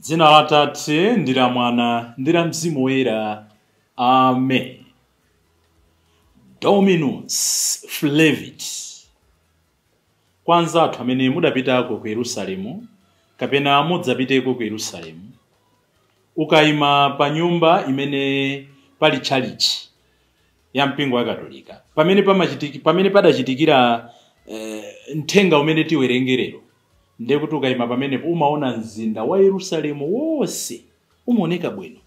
Dzina la Tate ndi la Mwana ndi la Mzimu Woyera. Amen. Dominus Flevit. Kwa anzathu amene mudapitako ku Yerusalemu kapena mudzapiteko ku Yerusalemu, ukayima pa nyumba imene pali tchalitchi ya mpingo wa Katolika, pamene padachitikira mthenga umene tiwerengerero, ndiye kuti ukayima pamenepo umaona mzinda wa Yerusalemu wonse umaoneka bwino.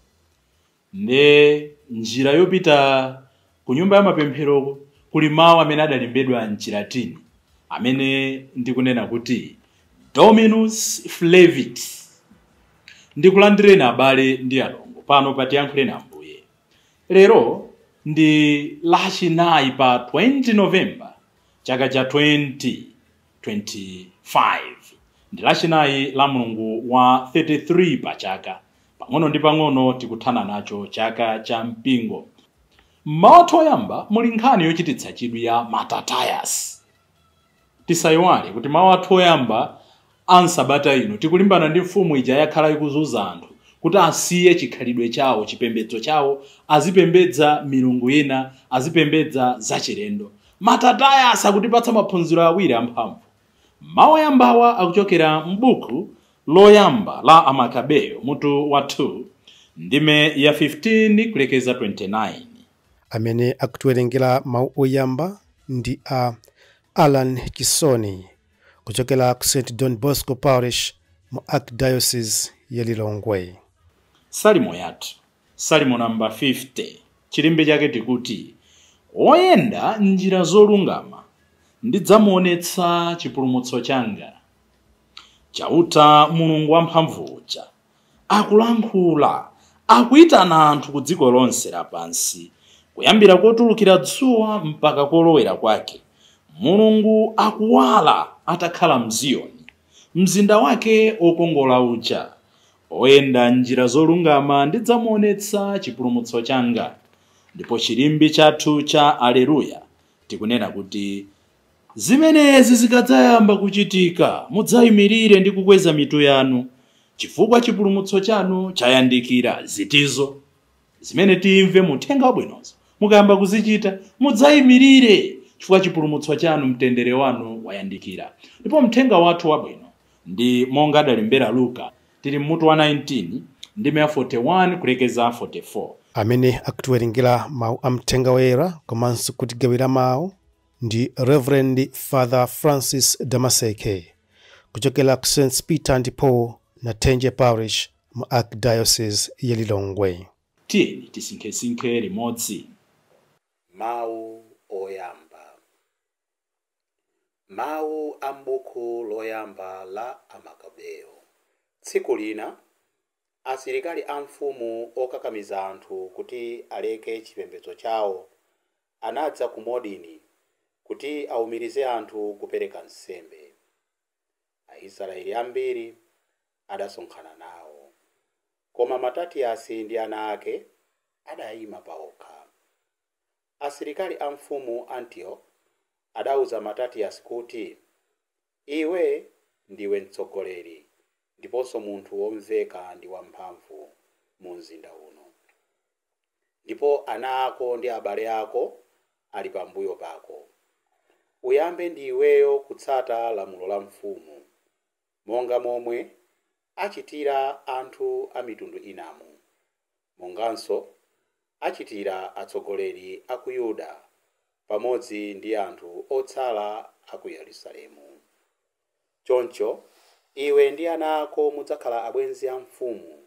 Nde njira yopita ku nyumba ya mapempheroko kuli mawu amene adalembedwa mchilatini amene ndikunena kuti Dominus Flevit. Ndikulandireni abale ndi alongo pano pa Tiyankhuleni Ambuye. Lero ndi lachinayi pa 20 November chaka cha 2025. Ndi lachinayi la mulungu wa 33 pa chaka. Pang'ono ndi pang'ono tikuthana nacho chaka cha mpingo. Mmawu athu oyamba muli nkhani yochititsa chidwi ya Matatayasi. Tisayiwale kuti mawu athu oyamba a nsabata ino tikulimbana ndi mfumu ija yakhala ikuzunza anthu kuti asiye chikhalidwe chawo, chipembedzo chawo, azipembedza milungu ina, azipembedza zachilendo. Matatayasi akutipatsa maphunziro awiri amphamvu. Mawu oyambawa akuchokera m'buku loyamba la Amakabeyo mutu wa 2 ndime ya 15 kulekeza 29. Amene akutiwerengera mawu oyamba ndi a Alan Chisoni kuchokera ku St Don Bosco Parish mu Archdiocese ya Lilongwe. Salimo yathu, Salimo namba 50, chilimbe chake tikuti woyenda njira zolungama ndidzamuonetsa chipulumutso changa. Chauta Mulungu wamphamvu uja akulankhula, akuyitana anthu ku dziko lonse lapansi, kuyambira kotulukira dzuwa mpaka kolowera kwake. Mulungu akuwala atakhala mZiyoni, mzinda wake okongola uja. Oyenda njira zolungama ndidzamuonetsa chipulumutso changa. Ndipo chilimbi chathu cha Aleluya tikunena kuti zimenezi zikadzayamba kuchitika mudzayimirire ndi kukweza mitu yanu, chifukwa chipulumutso chanu chayandikira. Zitizo zimene timve muthenga wabwinozo mukayamba kuzichita mudzayimirire, chifukwa chipulumutso chanu, mtendere wanu wayandikira. Ndipo mthenga wathu wabwino ndi monga adalembera Luka, tili mmutu wa 19 ndime ya 41 kulekeza 44. Amene akutiwerengera mawu a mthenga woyera komanso kutigawira mawu ndi Reverend Father Francis Damaseke kuchokera ku St Peter and Paul na Thenje Parish mu Archdiocese ya Lilongwe. Tiyeni tisinkhesinkhe limodzi. Mawu oyamba. Mawu a m'buku loyamba la Amakabeyo. Tsiku lina asilikali a mfumu okakamiza anthu kuti aleke chipembedzo chawo anadza ku Modini kuti awumirize anthu kupereka nsembe. Aisraeli ambiri adasonkhana nawo, koma Matatiyasi ndi ana ake adayima paokha. Asilikali a mfumu Antioch adauza Matatiyasi kuti, iwe ndiwe mtsogoleri ndiponso munthu womveka ndi wamphamvu mu mzinda uno, ndipo ana ako ndi abale ako ali pambuyo pako. Uyambe ndi iweyo kutsata lamulo la mfumu, monga momwe achitira anthu a mitundu inamu, monganso achitira atsogoleri a ku Yuda pamodzi ndi anthu otsala a ku Yerusalemu. Choncho iwe ndi ana ako mudzakhala abwenzi a mfumu,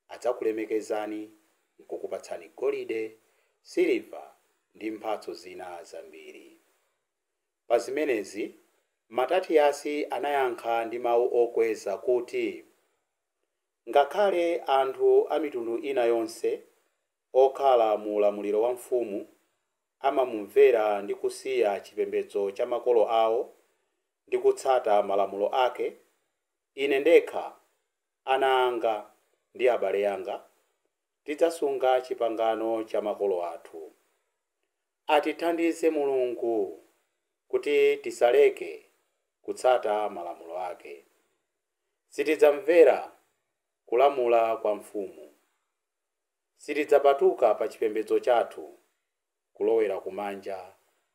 adzakulemekezani nkukupatsani golide, siliva ndi mphatso zina zambiri. Pa zimenezi Matatiyasi anayankha ndi mawu okweza kuti, ngakhale anthu a mitundu ina yonse okhala mu ulamuliro wa mfumu amamumvera ndi kusiya chipembedzo cha makolo awo ndi kutsata malamulo ake, ine ndekha, ana anga ndi abale anga tidzasunga chipangano cha makolo athu. Atithandize Mulungu kuti tisaleke kutsata malamulo ake. Sitidzamvera Kulamula kwa mfumu. Sitidzapatuka pa chipembedzo chathu kulowera kumanja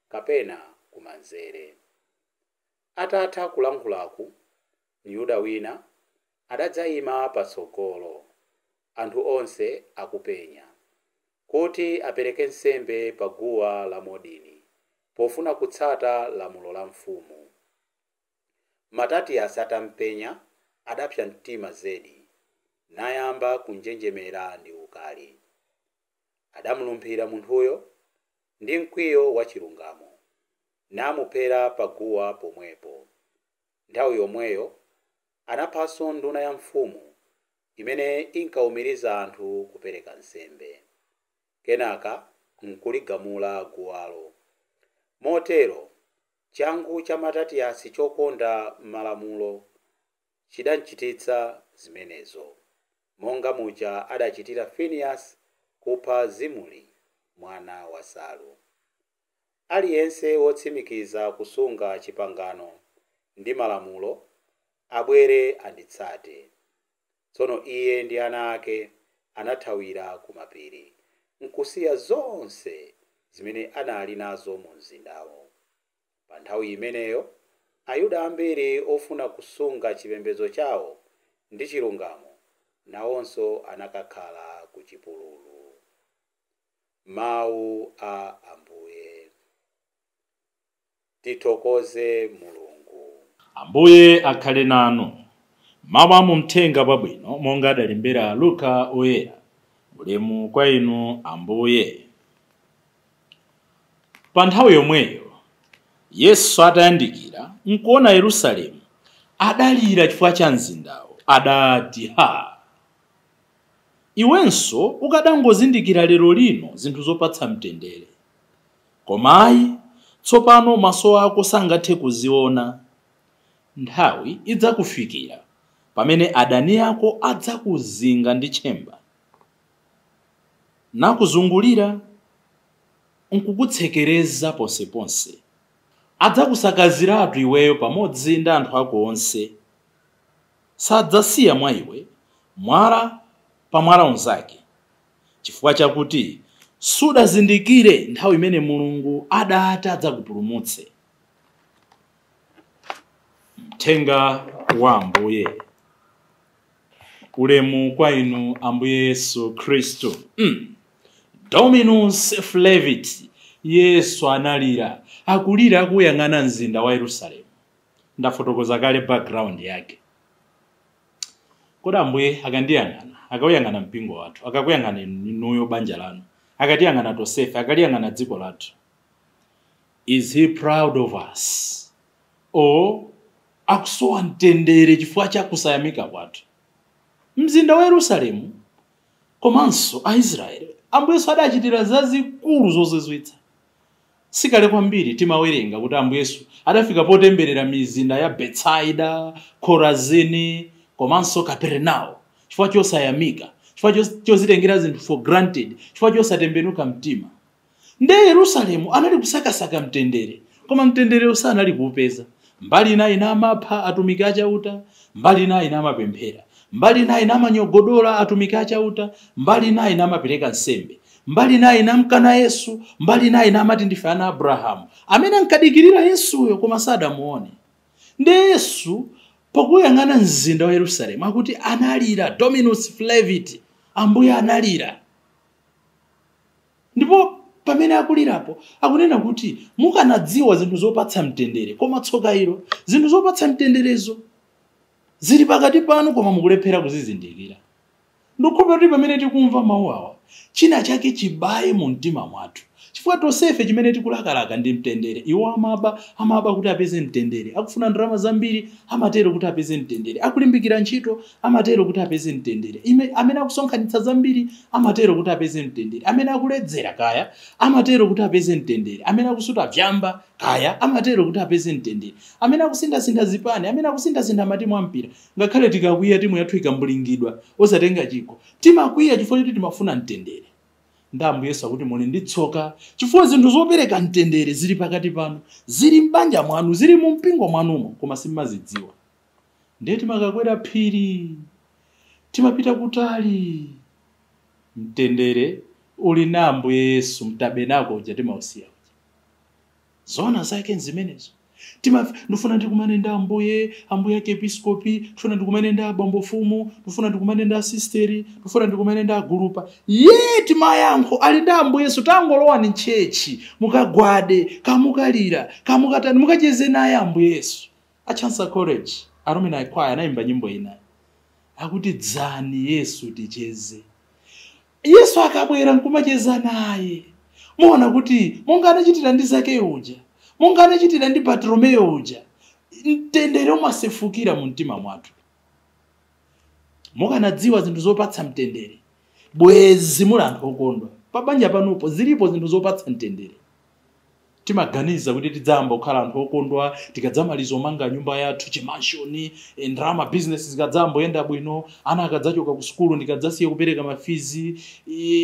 kapena kumanzere. Atatha kulankhulaku, Myuda wina adadzayima patsogolo, anthu onse akupenya, kuti apereke nsembe pa guwa la Modini, pofuna kutsata lamulo la mfumu. Matatiyasi atampenya, adapsa mtima zedi, nayamba kunjenjemera ndi ukali. Adamulumphira munthuyo ndi mkwiyo wachilungamo, namuphera paguwa pomwepo. Nthawi yomweyo anaphanso nduna ya mfumu imene inkawumiriza anthu kupereka nsembe. Kenaka nkuligamula guwalo. Motero changu cha Matatiyasi chokonda malamulo chidamchititsa zimenezo, monga muja adachitira Finiyasi kupha Zimuri mwana wa Salu. Aliyense wotsimikiza kusunga chipangano ndi malamulo abwere anditsate. Tsono iye ndi ana ake anathawira ku mapiri, nkusiya zonse zimene anali nazo mu mzindawo. Pa nthawi imeneyo Ayuda ambiri ofuna kusunga chipembedzo chawo ndi chilungamo nawonso anakakhala ku chipululu. Mawu a Ambuye. Tithokoze Mulungu. Ambuye akhale nanu. Mawu a mumthenga wabwino monga adalembera Luka oyera. Ulemu kwa inu Ambuye. Pa nthawi yomweyo Yesu atayandikira nkuona Yerusalemu, adalira chifukwa cha mzindawo. Adati, ha, iwenso ukadangozindikira lero lino zinthu zopatsa mtendere. Koma ayi, tsopano maso ako sangathe kuziona. Nthawi idzakufikira pamene adani ako adzakuzinga ndi tchemba, nakuzungulira nkukutsekereza ponseponse. Adzakusakaziratu iweyo pamodzi ndi anthu ako onse. Sadzasiya mwa iwe mwala pa mwala unzake, chifukwa chakuti sudazindikire nthawi imene Mulungu adati adzakupulumutse. Mthenga wa Ambuye. Ulemu kwa inu Ambuye Yesu Khristu. Dominus flevit. Yesu analira, akulira akuyang'ana mzinda wa Yerusalemu. Ndafotokoza kale background yake. Kodi Ambuye akandiyang'ana, akawuyang'ana mpingo wathu, akakuyang'ana inuyo banja lanu, akatiyang'ana tonsefe, akaliyang'ana dziko lathu, is he proud of us or akusowa mtendere chifukwa cha kusayamika kwathu? Mzinda wa Yerusalemu komanso Aisraeli, Ambuye Yesu adachitira zazikulu zozizwitsa. Sikale kwambiri timawerenga kuti Ambuye Yesu adafika potemberera mizinda ya Betsaida, Korazini komanso Kapernao chifukwa chosayamika, chifukwa chozitengera zinthu for granted, chifukwa chosatembenuka mtima. Nde Yerusalemu anali kusakasaka mtendere, koma mtendere sanali kuupeza. Mbali inayi namapha atumiki achauta, mbali inayi namapemphera, mbali inayi namanyogodola atumiki achauta, mbali inayi namapereka nsembe, mbali inayi namkana Yesu, mbali inayi namati ndife ana Abrahamu amene ankadikirira Yesuyo koma sadamuone. Nde Yesu pokuyang'ana mzinda wa Yerusalemu akuti analira, Dominus flevit, Ambuye analira. Ndipo pamene akulirapo akunena kuti mukanadziwa zinthu zopatsa mtendere, koma tsoka ilo, zinthu zopatsa mtenderezo zili pakati panu koma mukulephera kuzizindikira. Ndikukhulupirira kuti pamene tikumva mawu awa, china chake chibaye mu mtima mwathu, chifukwa tonsefe chimene tikulakalaka ndi mtendere. Iwo amaba kuti apeze mtendere, akufuna ndalama zambiri amatero kuti apeze mtendere, akulimbikira ntchito amatero kuti apeze mtendere, amene akusonkhanitsa zambiri amatero kuti apeze mtendere, amene akuledzera kaya amatero kuti apeze mtendere, amene akusuta vyamba kaya amatero kuti apeze mtendere, amene akusinthasintha zipani, amene akusinthasintha matimu ampira. Ngakhale tikakwiya timu yathu ikambulingidwa osatenga chikho, timakwiya chifukwa choti timafuna mtendere. Ndi Ambuye Yesu akuti muli ndi tsoka chifukwa zinthu zopereka mtendere zili pakati panu, zili m'banja mwanu, zili mu mpingo mwanumo, koma simmazidziwa. Ndiye timakakwera phiri Timapita kutali. Mtendere uli na Ambuye Yesu mtabenako uja timausiya uja. Zona zake nzimenezo. Ndifuna ndikumane ndi Ambuye, Ambuye ake episkopi, ndifuna ndikumane ndi abambofumu, ndifuna ndikumane ndi asisteri, ndifuna ndikumane ndi agulupa. Yeti mayankho ali ndi Ambuye Yesu. Tangolowani mchechi, mukagwade, kamukalira, kamukatani, mukacheze naye Ambuye Yesu. A Chancellor College, Alumni Choir anayimba nyimbo ina. Akuti dzani Yesu ticheze. Yesu akabwera nkumacheza naye. Muona kuti monga anachitira ndi Zakeyo uja, monga anachitira ndi Bartolomeo uja, mtendere umasefukira mu mtima mwathu. Mukanadziwa zinthu zopatsa mtendere, bwezi muli anthu okondwa. Pabanja panopo zilipo zinthu zopatsa mtendere. Timaganiza kuti tidzayamba kukhala anthu okondwa tikadzamaliza omanga nyumba yathu, chimanshoni, ndalama, business zikadzayamba kuyenda bwino, ana akadzachoka ku sukulu ndikadzasiya kupereka mafizi,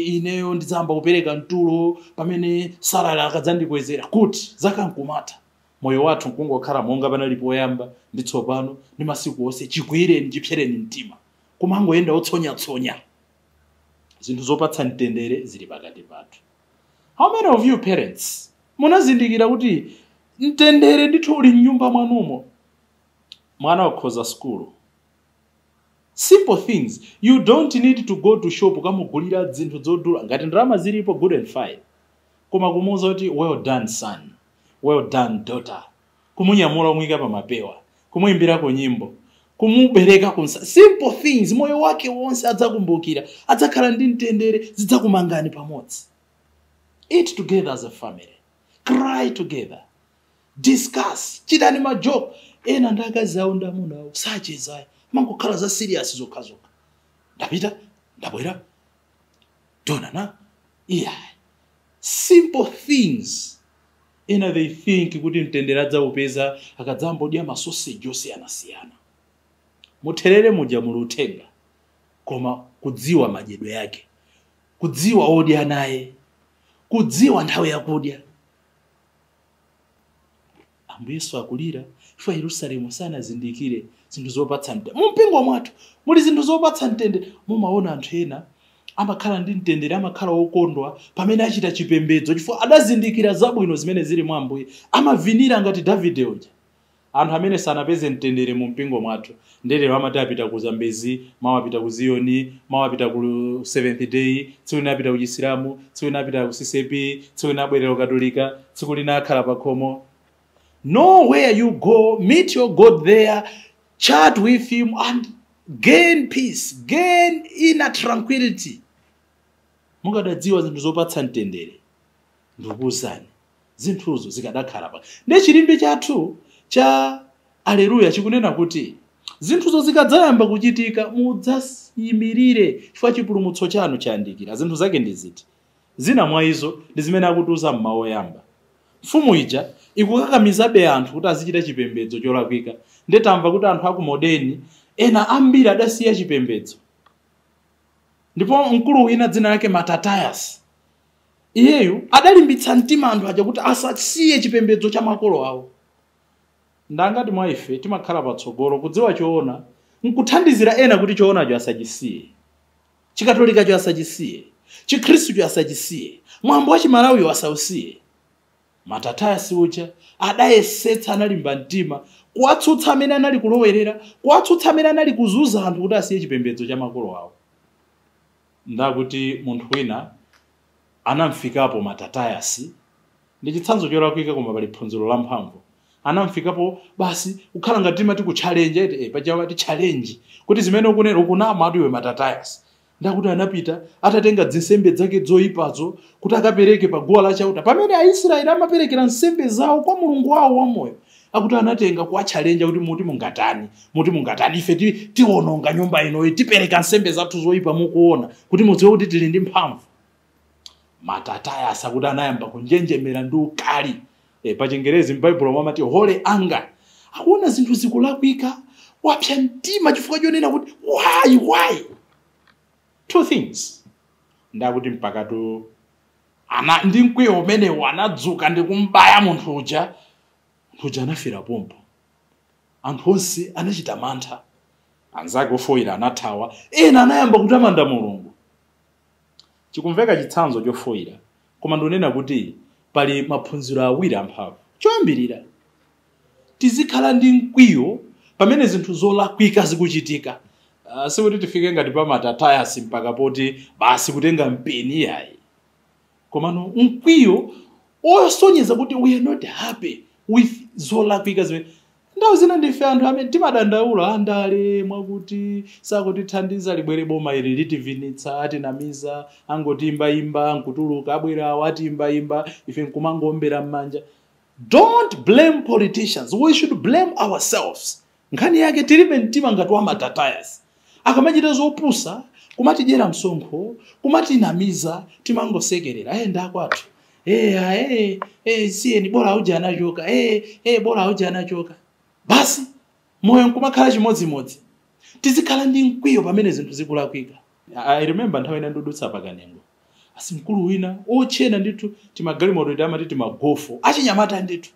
ineyo ndidzayamba kupereka mtulo pamene salary akadzandikwezera. Kuti zakankumata moyo wathu nkungokhala monga panali poyamba ndi tsopano ndi masiku onse, chikwireni chipsereni mtima, kumangoyenda otsonyatsonya. Zinthu zopatsa mtendere zili pakati pathu. How many of you parents munazindikira kuti mtendere ndithu uli mnyumba mwanumo? Mwana wakhoza sukulu. Simple things. You don't need to go to shop kamugulira zinthu zodula. Ngati ndalama zilipo, good and fine. Koma kumuwuza kuti well done son, well done daughter, kumunyamula kumuyika pa mapewa, kumuyimbirako nyimbo, kumubereka kunsa. Simple things. Moyo wake wonse adzakumbukira, adzakhala ndi mtendere, zidzakumangani pamodzi. Eat together as a family. Cry together. Discuss. Chitani majoke. Ena ndi akazi awo ndi amuna awo sachezaya, mangokhala za serious zokhazokha. Ndapita, ndabwera, donana. Yeah. Simple things. Ena they think kuti mtendere adzaupeza akadzambodya masoseji osiyanasiyana. Mutherere muja muli uthenga, koma kudziwa madyedwe yake, kudziwa odya naye, kudziwa nthawi yakudya. Ambuye Yesu akulira chifukwa Yerusalemu sanazindikire zinthu zopatsa mtendere. Mu mpingo mwathu muli zinthu zopatsa mtendere. Mumaona anthu ena amakhala ndi mtendere, amakhala okondwa pamene achita chipembedzo chifukwa adazindikira zabwino zimene zili mwa Ambuye. Amavinira ngati Davide uja. Anthu amene sanapeze mtendere mu mpingo mwathu, ndelero amati apita ku Zambezi, mawa apita ku Ziyoni, mawa apita ku Seventh Day, tsiku lina apita ku Chisilamu, tsiku lina apita ku CCP, tsiku lina abwerera ku Katolika, tsiku lina akhala pa khomo. Know where you go, meet your God there, chat with him and gain peace, gain inner tranquility. Mukadadziwa zinthu zopatsa mtendere, ndikuwuzani, zinthuzo zikadakhala pa. Ndi chilimbi chathu cha Alleluia chikunena kuti zinthuzo zikadzayamba kuchitika mudzayimirire chifukwa chipulumutso chanu chayandikira. Zinthu zake ndi ziti? Zina mwa izo ndi zimene akutiuza mmawu oyamba. Mfumu ija ikukakamizabe anthu kuti azichita chipembedzo cholakwika. Ndetamva kuti anthu aku Modeni ena ambiri adasiya chipembedzo. Ndipo mkulu wina dzina lake Matatayas, iyeyu adalimbitsa mtima anthu aja kuti asasiye chipembedzo cha makolo awo. Ndangati mwa ife timakhala patsogolo kudziwa choona nkuthandizira ena kuti choonacho asachisiye, chikatolikacho asachisiye, chikhristucho asachisiye, mwambo wa chimalawiyo asausiye. Matatayasi uja adayesetsa, analimba mtima kuwatsutsa amene anali kulowerera, kuwatsutsa amene anali kuzunza anthu kuti asiye chipembedzo cha makolo awo. Ndakuti munthu wina anamfikapo Matatayasi, ndi chitsanzo cholakwika koma pali phunziro lamphamvu. Anamfikapo basi kukhala ngati timati ku challenge, paja amati challenge kuti zimene ukunena ukunama ati iwe Matatayasi. Ndakuti anapita atatenga zinsembe zake zoyipazo kuti akapereke pa guwa la Chauta, pamene Aisraeli amaperekera nsembe zawo kwa Mulungu wawo wamoyo. Akuti anatenga kuwatchalenja kuti muti mungatani, muti mungatani, ife tiwononga nyumba inoyi, tipereka nsembe zathu zoyipa mukuona kuti mudziwe kuti tili ndi mphamvu. Matatayasi akuti anayamba kunjenjemera ndi ukali. Pa Chingerezi m'Baibulo mwamati holy anger. Akuona zinthu zikulakwika, wapsa mtima chifukwa chonena kuti why, why? Two things. Ndakuti mpakatu ana ndi mkwiyo umenewu anadzuka ndi kumbaya munthu uja. Munthu uja anafera pompo. Anthu onse anachita mantha. Anzake ofoyira anathawa, ena anayamba kutamanda Mulungu. Chikumveka chitsanzo chofoyira, koma ndinena kuti pali maphunziro awiri amphamvu. Choyambirira, tizikhala ndi mkwiyo pamene zinthu zolakwika zikuchitika. Sikuti tifike ngati pa Matatayasi mpaka poti basi kutenga mpeni yayi, komano mkwiyo osonyeza kuti we are not happy with zolakwika zimene nthawi zina ndife anthu amene timadandaula andale mwakuti sakutithandiza, libwere boma ili litivinitsa, atinamiza, angotimbayimba nkutuluka, abwerawo atimbayimba, ife nkumangombera m'manja. Don't blame politicians, we should blame ourselves. Nkhani yake tilibe mtima ngati wa Matatayasi. Akamachita zopusa, kumatidyera msonkho, kumatinamiza, timangosekerera. Ndakwathu, siyeni, bola auja anachoka, bola auja anachoka, basi moyo nkumakhala chimodzimodzi. Tizikhala ndi mkwiyo pamene zinthu zikulakwika. I remember nthawi ina ndidutsa pakanengo, asi mkulu wina ochena ndithu, timagalimoto amati timagofo, achinyamata ndithu,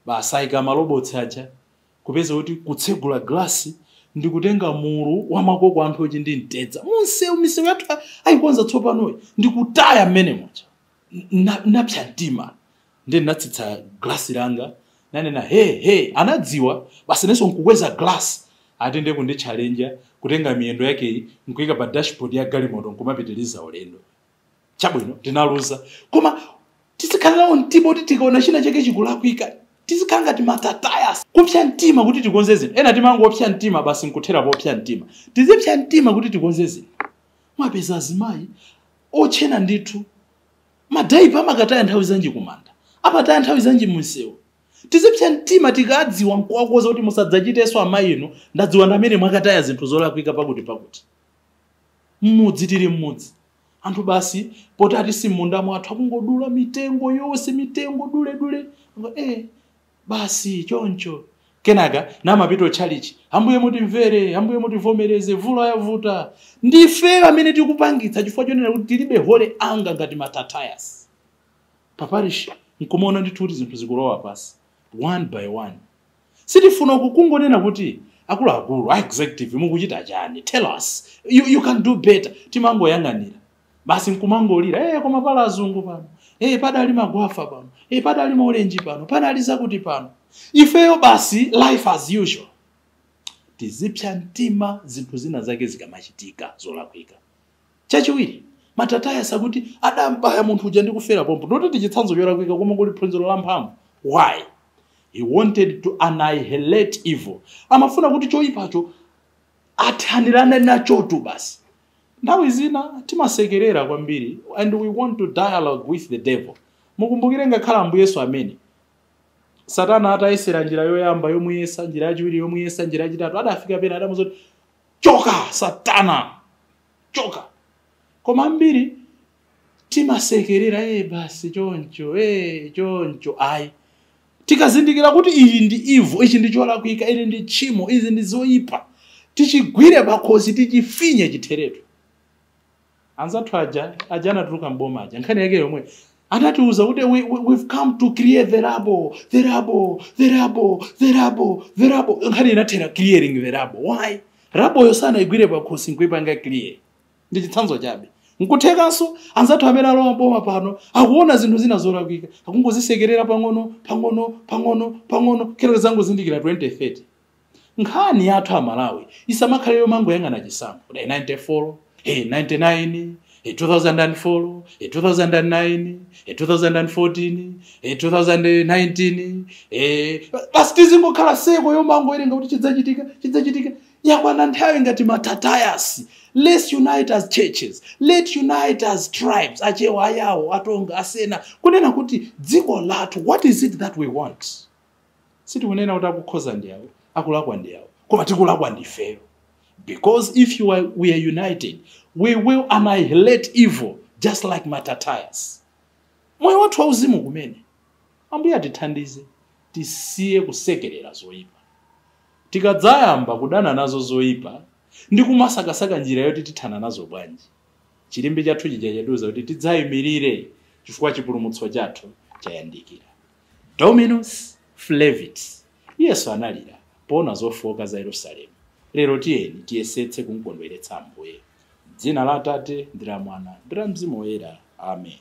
basi ayika malobotsi aja, kupeza kuti kutsegula glasi ndikutenga mulu wa makoko anthu ochi ndi mtedza munsewu. Misewu yathu ayikonza tsopanoyi, ndikutaya mmene muja. Napsa mtima, ndi ndinatsitsa glasi langa, nanena, "He he." Anadziwa basi, nenso nkukweza glasi, ati ndiye kunditchalenja, kutenga miyendo yakeyi nkuyika pa dashboard ya galimoto nkumapitiriza ulendo. Chabwino, tinaluza, koma tizikhala nawo mtima kuti tikaona china chake chikulakwika, tizikhala ngati Matatayasi, kupsa mtima kuti tikonze zinthu. Ena timangopsa mtima basi nkuthera popsa mtima. Tizipsa mtima kuti tikonze zinthu. Mwapeza azimayi ochena ndithu, madaipa amakataya nthawi zanji kumanda, amataya nthawi zanji munsewu. Tizipsa mtima tikadziwa nkuwakoza kuti musadzachitenso amayi inu, ndadziwa ndamene mwakataya zinthu zolakwika pakuti pakuti. Mmudzi, tili mmudzi, anthu basi poti ati simunda mwathu, akungodula mitengo yonse, mitengo dule dule, basi choncho. Kenaka namapita tchalichi, "Ambuye mutimvere, Ambuye mutivomereze, vula yavuta." Ndife amene tikupangitsa, chifukwa chonena kuti tilibe holy anger ngati Matatayas. Paparish nkumaona ndithu kuti zinthu zikulowa pasi one by one. Sitifuna kukungonena kuti, "Akuluakulu a executive, mukuchita chani? Tell us, you can do better." Timangoyang'anira basi nkumangolira, "Koma pala azungu pano, padali magwafa pano, padali maolenji pano, panali zakuti pano." Ifeyo basi life as usual. Tizipsa mtima zinthu zina zake zikamachitika zolakwika. Chachiwiri, Matatayasi akuti adambaya munthu uja ndi kufera pompo. Ndoti tichitsanzo cholakwika, koma kuli phunziro la mphamvu. Why? He wanted to annihilate evil. Amafuna kuti choyipacho athanirane nachotu basi. Nthawi zina timasekerera kwambiri and we want to dialogue with the devil. Mukumbukire ngakhala Ambuye Yesu amene Satana atayesera njira yoyamba yomuyesa, njira yachiwiri yomuyesa, njira yachitatu, adafika pena adamuza kuti, "Choka Satana, choka." Koma ambiri timasekerera, basi choncho, choncho." Ayi, tikazindikira kuti ili ndi evil, ichi ndi cholakwika, ili ndi tchimo, izi ndi zoyipa, tichigwire pakhosi, tichifinye, chitheretu. Anzathu aja aja anatuluka mboma aja, nkhani yake yomwe anatiuza kuti we've come to clear the rubble, the rubble, the rubble, the rubble, the rubble." Nkhani inathera clearing the rubble. Why? Rubble yo sanaigwire pakhosi nkuipanga clear. Ndi chitsanzo chabe. Nkuthekanso anzathu amene alowa mboma pano akuona zinthu zina zolakwika, akungozisekerera pang'ono pang'ono pang'ono pang'ono, kero zangozindikira 2030. Nkhani yathu Amalawi isamakhale yomangoyang'ana chisankho, 94, 99, 2004, 2009, 2014, 2019, basi tizingokhala seko yomangowerenga kuti chidzachitika, chidzachitika. Yakwana nthawi ngati Matatayasi. Let's unite as churches, let's unite as tribes, Achewa, Ayawo, Atonga, Asena, kunena kuti dziko lathu, what is it that we want? Sitikunena kuti akukhoza ndi awo, akulakwa ndi awo, koma tikulakwa ndifeyo, because if we are united, we will annihilate evil just like Matatayas. Moyo wathu wauzimu kumene, Ambuye atithandize tisiye kusekerera zoyipa. Tikadzayamba kudana nazo zoyipa ndi kumasakasaka njira yoti tithana nazo bwanji, chilimbi chathu chija chatiuza kuti tidzayimirire chifukwa chipulumutso chathu chayandikira. Dominus Flevit. Yesu analira poona zofoka za Yerusalemu. Lero tiyeni tiyesetse kumkondweretsa Ambuye. Dzina la Atate ndi la Mwana ndi la Mzimu Woyera. Amen.